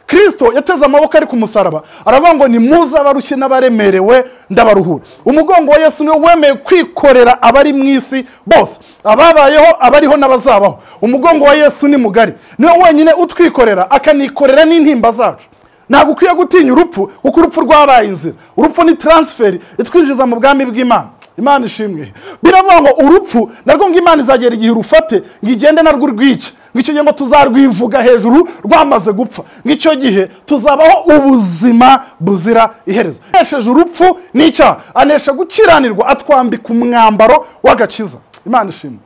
Kristo yateze amaboko ari ku musaraba aravuga ngo ni muze abarushye n'abaremerewe ndabaruhura. Umugongo wa Yesu niwe wemeye kwikorera abari mu isi bose, ababayeho, abariho n'abazabaho. Umugongo wa Yesu ni mugari, niwe wenyine utwikorera akanikorera n'intimba zacu. Ntabwo ukwiye gutinya urupfu kuko urupfu rwabaye inzira. Urupfu ni transfer itwinjiza mu bwami bw'Imana. Imana ishimwe. Biravuga ngo urupfu narwo ngo Imana izagera igihe urufate ngo igende narwo urwice, ngo icyo gihe ngo tuzarwivuga hejuru rwamaze gupfa, ngo icyo gihe tuzabaho ubuzima buzira iherezo. Anesheje urupfu n'icyaha, anesha gukiranirwa, atwambika umwambaro w'agakiza. Imana ishimwe.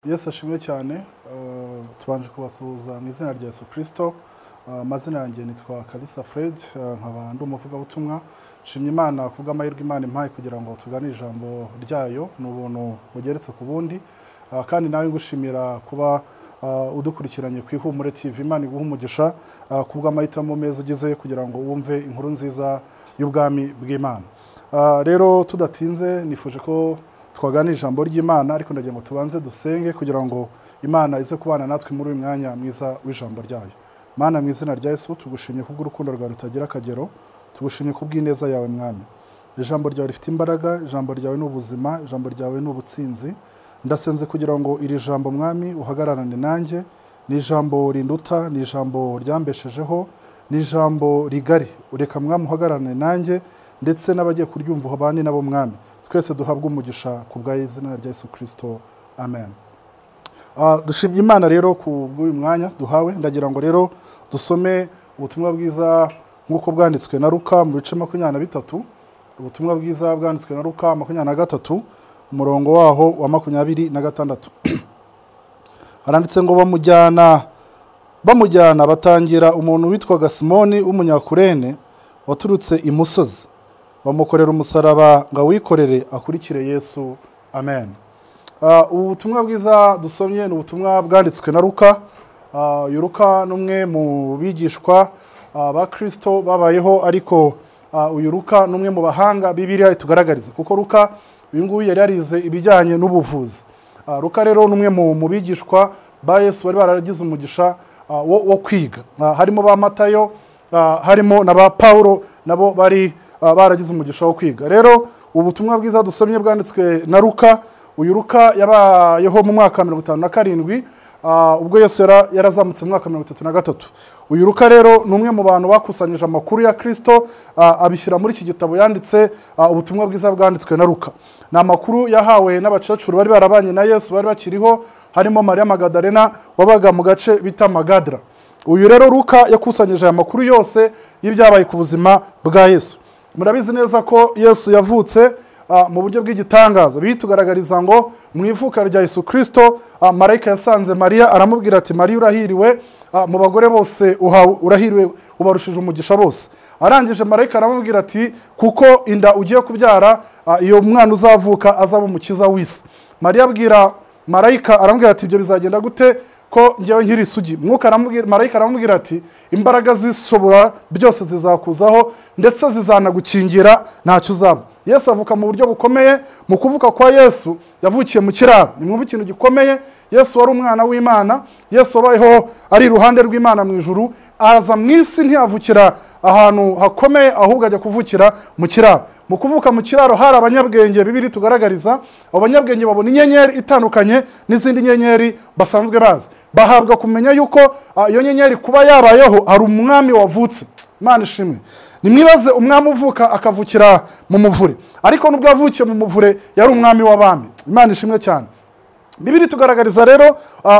Yesu ashimwe cyane. Tubanje kubasuhuza mu izina rya Yesu Kristo. Amazina yanjye nitwa Kalisa Fred, nkaba ndi umuvugabutumwa. Nshimye Imana kubw'amahirwe Imana impaye kugira ngo tugane ijambo ryayo, ni ubuntu bugeretse ku bundi. Kandi nawe ngushimira kuba udukurikiranye ku Ihumure TV. Imana iguhe umugisha kubw'amahitamo meza ugize kugira ngo wumve inkuru nziza y'ubwami bw'Imana. Rero tudatinze nifuje ko twagana ijambo ry'Imana, ariko ndagira ngo tubanze dusenge kugira ngo Imana ize kubana natwe muri uyu mwanya mwiza w'ijambo ryayo. Mana, mu izina rya Yesu tugushimye kubw'urukundo rwawe rutagira akagero, tugushimye kubw'ineza yawe Mwami. Ijambo ryawe rifite imbaraga, ijambo ryawe ni ubuzima, ijambo ryawe ni ubutsinzi. Ndasenze kugira ngo iri jambo Mwami uhagararane nanjye, ni ijambo rinduta, ni ijambo ryambeshejeho, ni ijambo rigari. Ureka Mwami uhagararane nanjye ndetse n'abagiye kuryumva ubane nabo Mwami. Twese duhabwe umugisha ku bwa izina rya Yesu Kristo, amen. Dushimye Imana rero ku bw'uyu mwanya duhawe. Ndagira ngo rero dusome ubutumwa bwiza nk'uko bwanditswe na Luka mu bice 23. Ubutumwa bwiza bwanditswe na Luka 23 umurongo waho wa 26. Haranditse ngo bamujyana batangira umuntu witwaga Simoni w'umunyakurene waturutse imusozi, bamukorera umusaraba ngo awikorere akurikire Yesu, amen. Ubutumwa bwiza dusomye ni ubutumwa bwanditswe na Luka. Uyu Luka ni umwe mu bigishwa ba Kristo babayeho, ariko uyu Luka ni umwe mu bahanga Bibiliya itugaragariza, kuko Luka uyu nguyu yari yarize ibijyanye n'ubuvuzi. Luka rero ni umwe mu bigishwa ba Yesu bari baragize umugisha wo kwiga. Harimo ba Matayo, harimo na ba Paulo, nabo bari baragize umugisha wo kwiga. Rero ubutumwa bwiza dusomye bwanditswe na Luka. Uyu Luka yabayeho mu mwaka 57, ubwo Yesu yarazamutse mu mwaka 33. Uyu Luka rero ni umwe mu bantu bakusanyije amakuru ya Kristo, abishyira muri iki gitabo yanditse ubutumwa bwiza bwanditswe na Luka. Ni amakuru yahawe n'abacecuru bari barabanye na Yesu bari bakiriho, harimo Maria Magadalena wabaga mu gace bita Magadara. Uyu rero Luka yakusanyije aya makuru yose y'ibyabaye ku buzima bwa Yesu. Murabizi neza ko Yesu yavutse mu buryo bw'igitangaza. Bitugaragariza ngo mu ivuka rya Yesu Kristo, marayika yasanze Mariya aramubwira ati Mariya urahiriwe mu bagore bose, urahiriwe ubarushije umugisha bose. Arangije marayika aramubwira ati kuko inda ugiye kubyara, iyo mwana uzavuka azaba umukiza w'isi. Mariya abwira marayika aramubwira ati ibyo bizagenda gute ko njyewe nkiri isugi? Mwuka aramubwira, marayika aramubwira ati imbaraga zishobora byose zizakuzaho ndetse zizanagukingira ntacyo uzaba. Yesu avuka mu buryo bukomeye. Mu kuvuka kwa Yesu yavukiye mu kiraro. Ni mwumva ikintu gikomeye. Yesu wari umwana w'Imana, Yesu wabayeho ari iruhande rw'Imana mu ijuru, aza mu isi ntiyavukira ahantu hakomeye, ahubwo ajya kuvukira mu kiraro. Mu kuvuka mu kiraro hari abanyabwenge Bibiliya tugaragariza. Abo banyabwenge babona inyenyeri itandukanye n'izindi nyenyeri basanzwe bazi, bahabwa kumenya yuko iyo nyenyeri kuba yabayeho hari umwami wavutse. Imana ishimwe. Nimwibaze umwami uvuka akavukira mu muvure, ariko nubwo yavukiye mu muvure yari umwami w'abami. Imana ishimwe cyane. Bibiliya tugaragariza rero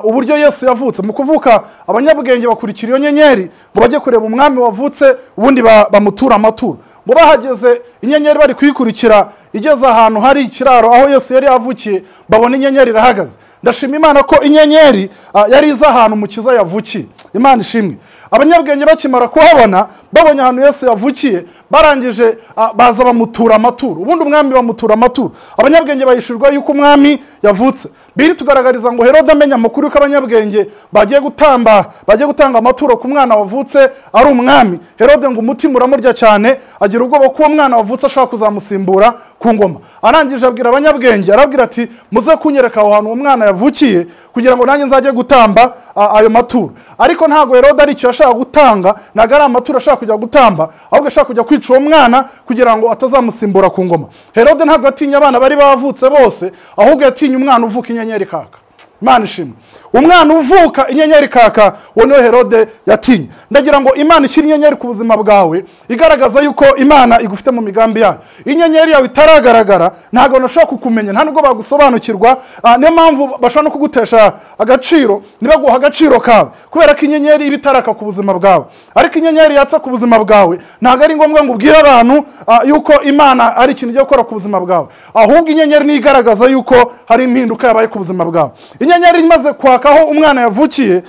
uburyo Yesu yavutse. Mu kuvuka abanyabwenge bakurikira iyo nyenyeri ngo bajye kureba umwami wavutse, ubundi bamutura amaturo. Ngo bahageze inyenyeri bari kuyikurikira igeze ahantu hari ikiraro aho Yesu yari yavukiye, babona inyenyeri irahagaze. Ndashima Imana ko inyenyeri yari iza ahantu umukiza yavukiye. Imana ishimwe. Abanyabwenge bakimara kuhabona, babonye ahantu Yesu yavukiye, barangije baza bamutura amaturo. Ubundi umwami bamutura amaturo. Abanyabwenge bayishurwa yuko umwami yavutse. Biri tugaragariza ngo Herode amenya amakuru yuko abanyabwenge bagiye gutamba, bagiye gutanga amaturo ku mwana wavutse ari umwami. Herode ngo umutima uramurya cyane, agira ubwoba ko uwo mwana wavutse ashaka kuzamusimbura ku ngoma. Arangije abwira abanyabwenge, arabwira ati muze kunyereka aho hantu uwo mwana yavukiye kugira ngo nanjye nzajye gutamba ayo maturo. Ariko ntago Herode ari icyo yashaka gutanga, ntago ari amaturo ashaka kujya gutamba, ahubwo ashaka kujya kwica uwo mwana kugira ngo atazamusimbura ku ngoma. Herode ntabwo atinya abana bari bavutse bose, ahubwo yatinya umwana uvuka inyenyeri kaka. Imana ishimwe. Umwana uvuka inyenyeri kaka, uwo niwe Herode yatinye. Ndagira ngo Imana ishyire inyenyeri ku buzima bwawe, igaragaza yuko Imana igufite mu migambi yayo. Inyenyeri yawe itaragaragara, ntabwo bashobora kukumenya, nta nubwo bagusobanukirwa. Niyo mpamvu bashobora no kugutesha agaciro, ntibaguha agaciro kawe, kubera ko inyenyeri iba itaraka ku buzima bwawe. Ariko inyenyeri yatsa ku buzima bwawe, ntabwo ari ngombwa ngo ubwire abantu yuko Imana ari ikintu igiye gukora ku buzima bwawe, ahubwo inyenyeri niyo igaragaza yuko hari impinduka yabaye ku buzima bwawe. Inyenyeri imaze kwakaho umwana yavukiye,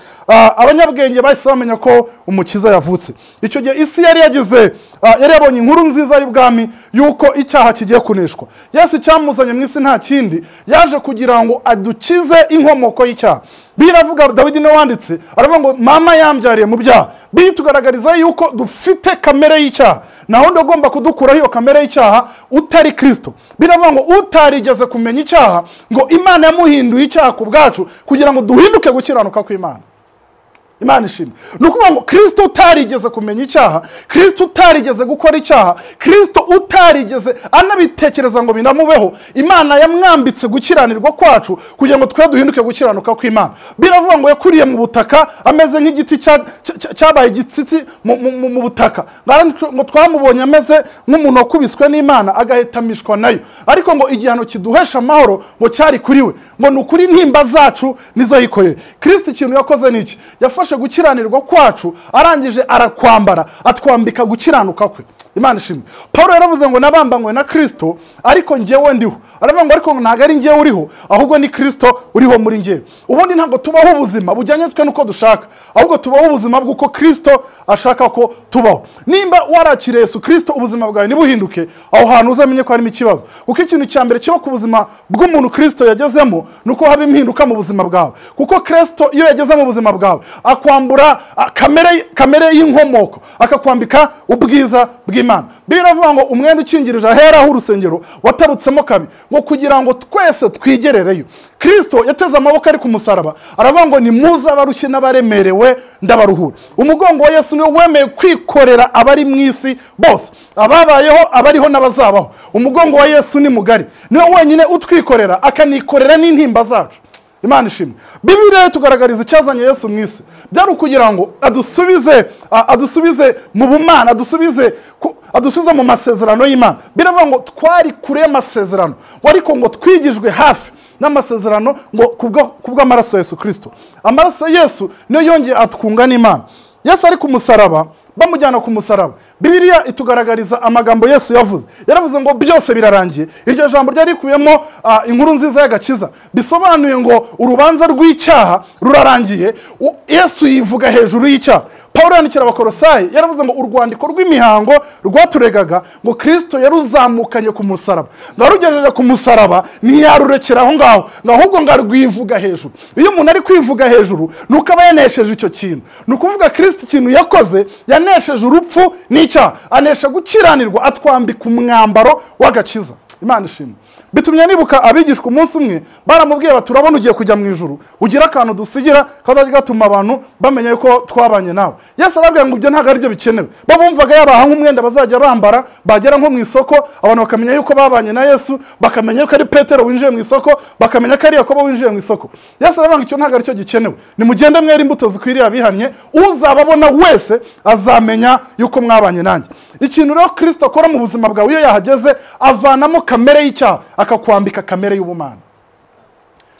abanyabwenge bahise bamenya ko umukiza yavutse. Icyo gihe isi yari yagize, yari yabonye inkuru nziza y'ubwami yuko icyaha kigiye kuneshwa. Yesu cyamuzanye mu isi nta kindi, yaje kugira ngo adukize inkomoko y'icyaha. Biravuga Dawidi niwe wanditse, aravuga ngo mama yambyariye mu byaha. Bitugaragariza yuko dufite kamere y'icyaha, naho undi ugomba kudukuraho iyo kamere y'icyaha utari Kristo. Biravuga ngo utarigeze kumenya icyaha, ngo Imana yamuhinduye icyaha ku bwacu kugira ngo duhinduke gukiranuka kw'Imana. Imana ishimwe. Ni ukuvuga ngo Kristo utarigeze kumenya icyaha, Kristo utarigeze gukora icyaha, Kristo utarigeze anabitekereza ngo binamubeho, Imana yamwambitse gukiranirwa kwacu kugira ngo twe duhinduke gukiranuka kw'Imana. Biravuga ngo yakuriye mu butaka ameze nk'igiti cyabaye igitsitsi mu butaka. Ngo twamubonye ameze nk'umuntu wakubiswe n'Imana agahetamishwa nayo, ariko ngo igihano kiduhesha amahoro ngo cyari kuri we, ngo ni ukuri intimba zacu nizo yikoreye. Kristo ikintu yakoze ni iki? Yafashe gukiranirwa kwacu, arangije arakwambara, atwambika gukiranuka kwe. Imana ishimwe. Paulo yaravuze ngo nabambanywe na Kristo, ariko njyewe ndiho. Aravuga ngo ariko ntabwo ari njyewe uriho, ahubwo ni Kristo uriho muri njyewe. Ubundi ntabwo tubaho ubuzima bujyanye twe nuko dushaka, ahubwo tubaho ubuzima bw'uko Kristo ashaka ko tubaho. Nimba warakiriye Yesu Kristo ubuzima bwawe ntibuhinduke, aho hantu uzamenye ko harimo ikibazo. Kuko ikintu cya mbere kiba ku buzima bw'umuntu Kristo yagezemo nuko haba impinduka mu buzima bwawe. Kuko Kristo iyo yageze mu buzima bwawe akwambura kamere y'inkomoko, akakwambika ubwiza bw'Imana. Biravuga ngo umwenda ukingirije ahera aho urusengero watabutsemo kabi, ngo kugira ngo twese twigerereyo. Kristo yateze amaboko ari ku musaraba, aravuga ngo nimuze abarushye n'abaremerewe ndabaruhura. Umugongo wa Yesu niwe wemeye kwikorera abari mu isi bose, ababayeho, abariho n'abazabaho. Umugongo wa Yesu ni mugari, niwe wenyine utwikorera, akanikorera n'intimba zacu. Imana ishimwe. Bibiliya tugaragariza icyazanye Yesu mu isi, byari ukugira ngo adusubize mu bumana, adusubize mu masezerano y'Imana. Biravuga ngo twari kure y'amasezerano, ariko ngo twigijwe hafi n'amasezerano ngo kubw'amaraso Yesu Kristo. Amaraso Yesu niyo yongeye atwunga n'Imana. Yesu ari ku musaraba, bamujyana ku musaraba, Bibiliya itugaragariza amagambo Yesu yavuze. Yaravuze ngo byose birarangiye. Iryo jambo ryari rikubiyemo inkuru nziza y'agakiza, bisobanuye ngo urubanza rw'icyaha rurarangiye. Yesu yivuga hejuru y'icyaha. Paulo yandikira Abakolosayi, yaravuze ngo urwandiko rw'imihango rwaturegaga ngo Kristo yaruzamukanye ku musaraba, ngo arugejeje ku musaraba ntiyarurekera aho ngaho, ngo ahubwo ngo arwivuga hejuru. Iyo umuntu ari kwivuga hejuru nuko aba yanesheje icyo kintu. Ni ukuvuga Kristo ikintu yakoze, yanesheje urupfu n'icyaha, anesha gukiranirwa, atwambika umwambaro w'agakiza. Imana ishimwe. Bitumye nibuka abigishwa umunsi umwe baramubwiye bati urabona ugiye kujya mu ijuru, ugira akantu dusigira kazajya gatuma abantu bamenya yuko twabanye nawe. Yesu arababwira ngo ibyo ntabwo ari byo bikenewe. Bo bumvaga yabaha nk'umwenda bazajya bambara, bagera nko mu isoko abantu bakamenya yuko babanye na Yesu, bakamenya yuko ari Petero winjiye mu isoko, bakamenya ko ari Yakobo winjiye mu isoko. Yesu aravuga ngo icyo ntabwo ari cyo gikenewe, nimugende mwere imbuto zikwiriye abihannye, uzababona wese azamenya yuko mwabanye nanjye. Ikintu rero Kristo akora mu buzima bwawe iyo yahageze, avanamo kamere y'icyaha akakwambika kamere y'ubumana.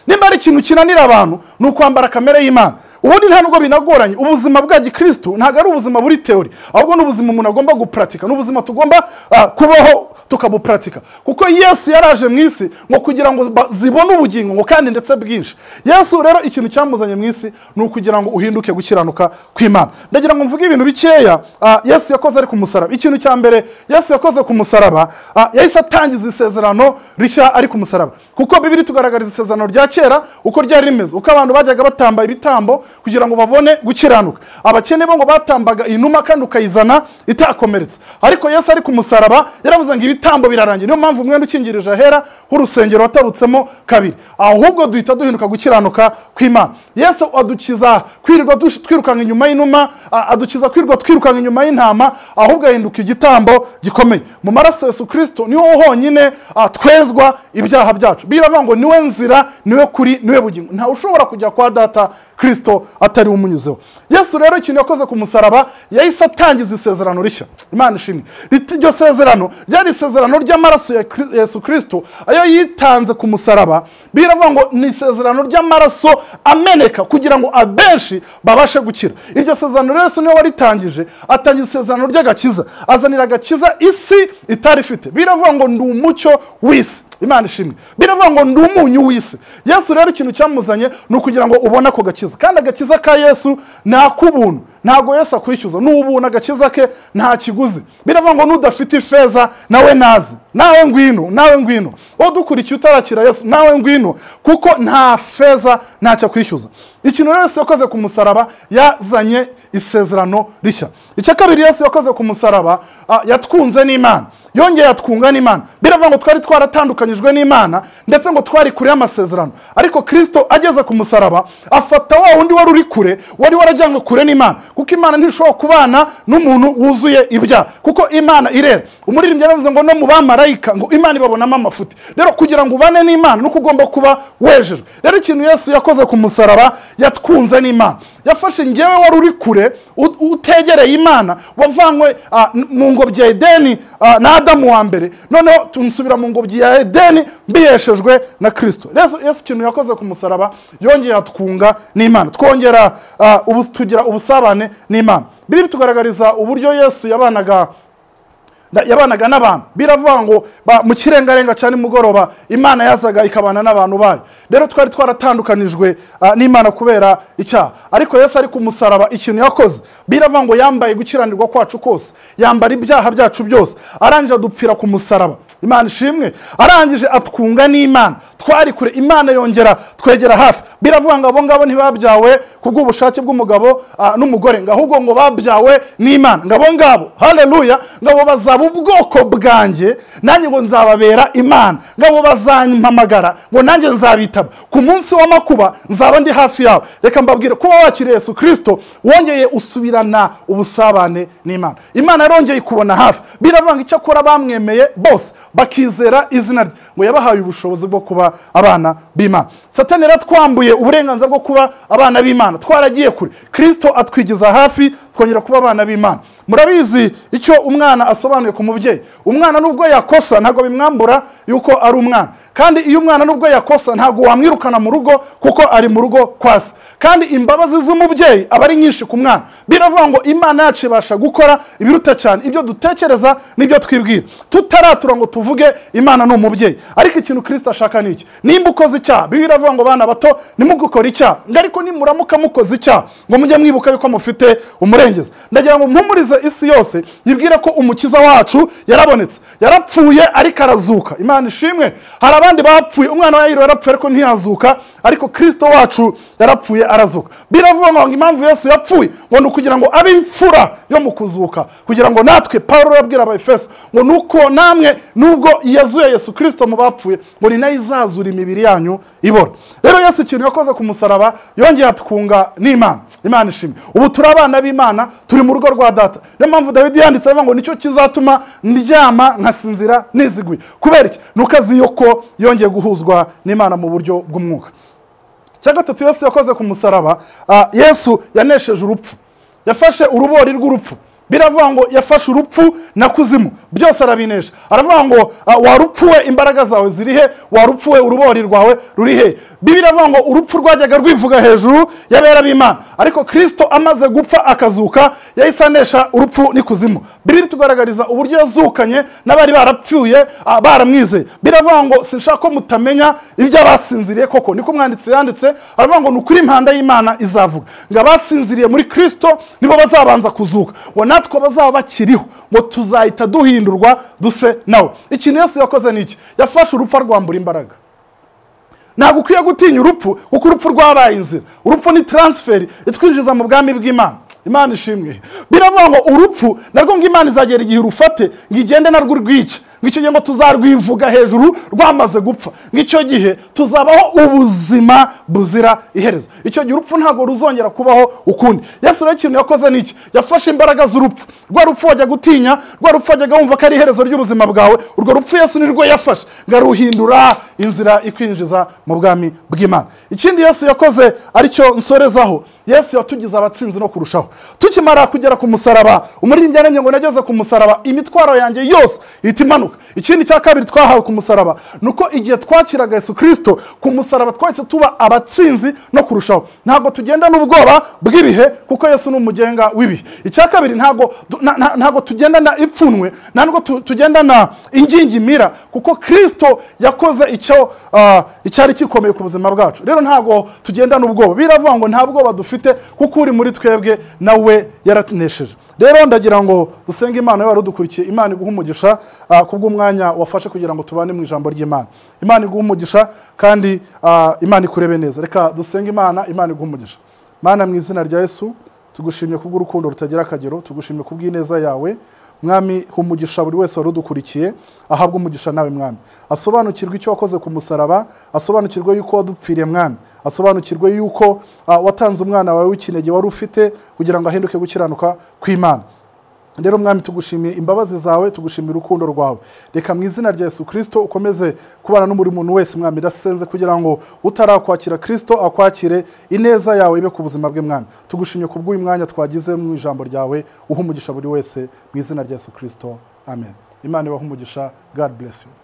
Nimba ari ikintu kinanira abantu ni ukwambara kamere y'Imana. Ubundi nta nubwo binagoranye, ubuzima bwa gikristo ntabwo ari ubuzima buri theory, ahubwo n'ubuzima umuntu agomba gupratika, n'ubuzima tugomba kubaho tukabupratika. Kuko Yesu yaraje mu isi ngo kugira ngo zibone ubugingo ngo kandi ndetse bwinshi. Yesu rero ikintu cyamuzanye mu isi ni ukugira ngo uhinduke gukiranuka kw'Imana. Ndagira ngo mvuge ibintu bikeya Yesu yakoze ari ku musaraba. Ikintu cya mbere Yesu yakoze ku musaraba, yahise atangiza isezerano rishya ari ku musaraba. Kuko Bibiliya tugaragariza isezerano rya kera uko ryari rimeze, uko abantu bajyaga batamba ibitambo kugira ngo babone gukiranuka. Abakene bo ngo batambaga inuma kandi ukayizana itakomeretse. Ariko Yesu ari ku musaraba yaravuze ngo ibitambo birarangiye. Niyo mpamvu umwenda ukingirije ahera h'urusengero watabutsemo kabiri. Ahubwo duhita duhinduka gukiranuka kw'Imana. Yesu adukiza kwirirwa twirukanka inyuma y'inuma, adukiza kwirirwa twirukanka inyuma y'intama, ahubwo ahinduka igitambo gikomeye. Mu maraso Yesu Kristo niho honyine twezwa ibyaha byacu. Biravuga ngo niwe nzira, niwe kuri, niwe bugingo. Nta ushobora kujya kwa data Kristo atari umunyuzeho. Yesu rero ikintu yakoze ku musaraba yahise atangiza isezerano rishya. Imana ishimwe. Iryo sezerano ryari isezerano ry'amaraso ya Yesu Kristo ayo yitanze ku musaraba. Biravuga ngo ni isezerano ry'amaraso ameneka kugira ngo abenshi babashe gukira. Iryo sezerano Yesu niwe waritangije, atangiza isezerano ry'agakiza, azanira agakiza isi itari ifite. Biravuga ngo ndi umucyo w'isi. Imana ishimwe. Biravuga ngo ndi umunyu w'isi. Yesu rero ikintu cyamuzanye ni ukugira ngo ubone ako gakiza. Kandi agakiza ka Yesu ni ak'ubuntu. Ntago Yesu akwishyuza, ni ubuntu, agakiza ke nta kiguzi. Biravuga ngo nudafite ifeza nawe nazi, nawe ngwino, nawe ngwino. Udukurikiye utarakira Yesu, nawe ngwino, kuko nta feza ntacyo akwishyuza. Ikintu rero Yesu yakoze ku musaraba yazanye isezerano rishya. Icya kabiri Yesu yakoze ku musaraba, yatwunze n'Imana. Yongeye atwunga n'Imana. Biravuga ngo twari twaratandukanyijwe n'Imana, ndetse ngo twari kure y'amasezerano. Ariko Kristo ageze ku musaraba afata wa wundi wari uri kure, wari warajyanywe kure n'Imana. Kuko Imana ntishobora kubana n'umuntu wuzuye ibyaha. Kuko Imana irera. Umuririmbyi yaravuze ngo no mu bamarayika ngo Imana ibabonamo amafuti. Rero kugira ngo ubane n'Imana nuko ugomba kuba wejejwe. Rero ikintu Yesu yakoze ku musaraba yatwunze n'Imana. Yafashe ngewe wari uri kure, utegereye Imana, wavanywe mu ngobyi ya Edeni na Adamu wa mbere, noneho tunsubira mu ngobyi ya Edeni mbiheshejwe na Kristo. Yesu ikintu yakoze ku musaraba yongeye atwunga n'Imana. Twongera tugira ubusabane n'Imana. Bibiliya tugaragariza uburyo Yesu yabanaga n'abantu. Biravuga ngo mu kirengarenga cyane mugoroba Imana yazaga ikabana n'abantu bayo. Rero twari twaratandukanijwe n'Imana kubera icyaha. Ariko Yesu ari ku musaraba ikintu yakoze, biravuga ngo yambaye gukiranirwa kwacu kose, yambara ibyaha byacu byose, arangije adupfira ku musaraba. Imana ishimwe. Arangije atwunga n'Imana. Twari kure, Imana yongera twegera hafi. Biravuga ngo abo ngabo ntibabyawe kubw'ubushake bw'umugabo n'umugore, ngo ahubwo ngo babyawe n'Imana. Ngo abo ngabo, haleluya, ngo bazaba ubwoko bwanjye, nanjye ngo nzababera Imana. Ngo bazampamagara, ngo nanjye nzabitaba. Ku munsi w'amakuba nzaba ndi hafi yawe. Reka mbabwire, kuba wakiriye Yesu Kristo wongeye usubirana ubusabane n'Imana. Imana yarongeye kubona hafi. Biravuga ngo icyakora bamwemeye bose bakizera izina rye, ngo yabahaye ubushobozi bwo kuba abana b'Imana. Satani yaratwambuye uburenganzira bwo kuba abana b'Imana. Twaragiye kure, Kristo atwigiza hafi, twongera kuba abana b'Imana. Murabizi icyo umwana asobanuye ku mubyeyi. Umwana nubwo yakosa ntago bimwambura yuko ari umwana. Kandi iyo umwana nubwo yakosa ntago wamwirukana mu rugo kuko ari mu rugo kwase. Kandi imbabazi z'umubyeyi aba ari nyinshi ku mwana. Biravuga ngo Imana yacu ibasha gukora ibiruta cyane ibyo dutekereza n'ibyo twibwira. Tutaratura ngo tuvuge Imana ni umubyeyi. Ariko ikintu Kristo ashaka ni iki? Nimba ukoze icyaha, Bibiliya iravuga ngo bana bato nimugukora icyaha, ngo ariko nimuramuka mukoze icyaha ngo mujye mwibuka yuko mufite umurengezi. Ndagira ngo mpumurize isi yose yibwire ko umukiza wacu yarabonetse, yarapfuye ariko arazuka. Imana ishimwe. Hari abandi bapfuye, umwana wa Yayiro yarapfuye ariko ntiyazuka, ariko Kristo wacu yarapfuye arazuka. Biravuga ngo impamvu Yesu yapfuye ngo ni ukugira ngo abe imfura yo mu kuzuka, kugira ngo natwe, Paulo yabwira Abaefeso ngo nuko namwe nubwo yazuye Yesu Kristo mu bapfuye, ngo ni nayo izazura imibiri yanyu ibora. Rero Yesu ikintu yakoze ku musaraba yongeye atwunga n'Imana. Imana ishimwe. Ubu turi abana b'Imana, turi mu rugo rwa data. Niyo mpamvu Dawidi yanditse avuga ngo nicyo kizatuma ndyama nkasinzira niziguye. Kubera iki? Nuko azi yuko yongeye guhuzwa n'Imana mu buryo bw'umwuka. Icya gatatu Yesu yakoze ku musaraba, Yesu yanesheje urupfu. Yafashe urubori rw'urupfu. Biravuga ngo yafashe urupfu na kuzimu byose arabinesha. Aravuga ngo warupfuwe imbaraga zawe zirihe, warupfuwe urubori rwawe rurihe. Biravuga ngo urupfu rwajyaga rwivuga hejuru y'abera b'Imana, ariko Kristo amaze gupfa akazuka yahise anesha urupfu n'ikuzimu. Bibiri tugaragariza uburyo yazukanye n'abari barapfuye baramwizeye. Biravuga ngo sinshaka ko mutamenya ibyo abasinziriye koko, niko umwanditsi yanditse. Aravuga ngo nukuri impanda y'Imana izavuga ngo abasinziriye muri Kristo nibo bazabanza kuzuka, ngo natwe bazaba bakiriho ngo tuzahita duhindurwa duse nawe. Ikintu Yesu yakoze ni iki? Yafashe urupfu arwambura imbaraga. Ntabwo ukwiye gutinya urupfu, kuko urupfu rwabaye inzira. Urupfu ni transfer itwinjiza mu bwami bw'Imana. Imana ishimwe. Biravuga ngo urupfu narwo ngo Imana izagera igihe urufate ngo igende narwo rwice, ngo icyo gihe ngo tuzarwivuga hejuru rwamaze gupfa, ngo icyo gihe tuzabaho ubuzima buzira iherezo. Icyo gihe urupfu ntabwo ruzongera kubaho ukundi. Yesu rero ikintu yakoze ni iki? Yafashe imbaraga z'urupfu. Rwa rupfu wajya gutinya, rwa rupfu wajyaga wumva ko ari iherezo ry'ubuzima bwawe, urwo rupfu Yesu nirwo yafashe ngo aruhindura inzira ikwinjiza mu bwami bw'Imana. Ikindi Yesu yakoze aricyo nsorezaho, Yesu yatugize abatsinzi no kurushaho. Tukimara kugera ku musaraba, umuririmbyi yaremye ngo nageze ku musaraba imitwaro yanjye yose ihita imanuka. Ikindi cya kabiri twahawe ku musaraba nuko igihe twakiraga Yesu Kristo ku musaraba twahise tuba abatsinzi no kurushaho. Ntabwo tugenda n'ubwoba bw'ibihe kuko Yesu ni umugenga w'ibihe. Icya kabiri ntabwo tugenda na ipfunwe, ntabwo tugenda na ingingimira kuko Kristo yakoze icyo icyari kikomeye ku buzima bwacu. Rero ntabwo tugenda n'ubwoba. Biravuga ngo nta bwoba dufite kuko uri muri twebwe nawe yaratunesheje. Rero ndagira ngo dusenge Imana yawe udukurikiye, Imana iguhe umugisha kubw'umwanya wafashe kugira ngo tubane mu ijambo ry'Imana. Imana iguhe umugisha kandi Imana ikurebe neza. Reka dusenge Imana, Imana iguhe umugisha. Mana mu izina rya Yesu, tugushimye kubw'urukundo rutagira akagero, tugushimye kubw'ineza yawe. Mwami, umugisha buri wese warudukurikiye ahabwe umugisha nawe Mwami. Asobanukirwe icyo wakoze ku musaraba, asobanukirwe yuko wadupfiriye Mwami, asobanukirwe yuko watanze umwana wawe w'ikinege wari ufite kugira ngo ahinduke gukiranuka kw'Imana. Rero Mwami, tugushimiye imbabazi zawe, tugushimiye urukundo rwawe. Reka mu izina rya Yesu Kristo ukomeze kubana n'umuri muntu wese Mwami. Ndasenze kugira ngo utarakwakira Kristo akwakire, ineza yawe ibe ku buzima bwe Mwami. Tugushimye kubw'uyu mwanya twagize mu ijambo ryawe, uha umugisha buri wese mu izina rya Yesu Kristo. Amen. Imana ibahe umugisha. God bless you.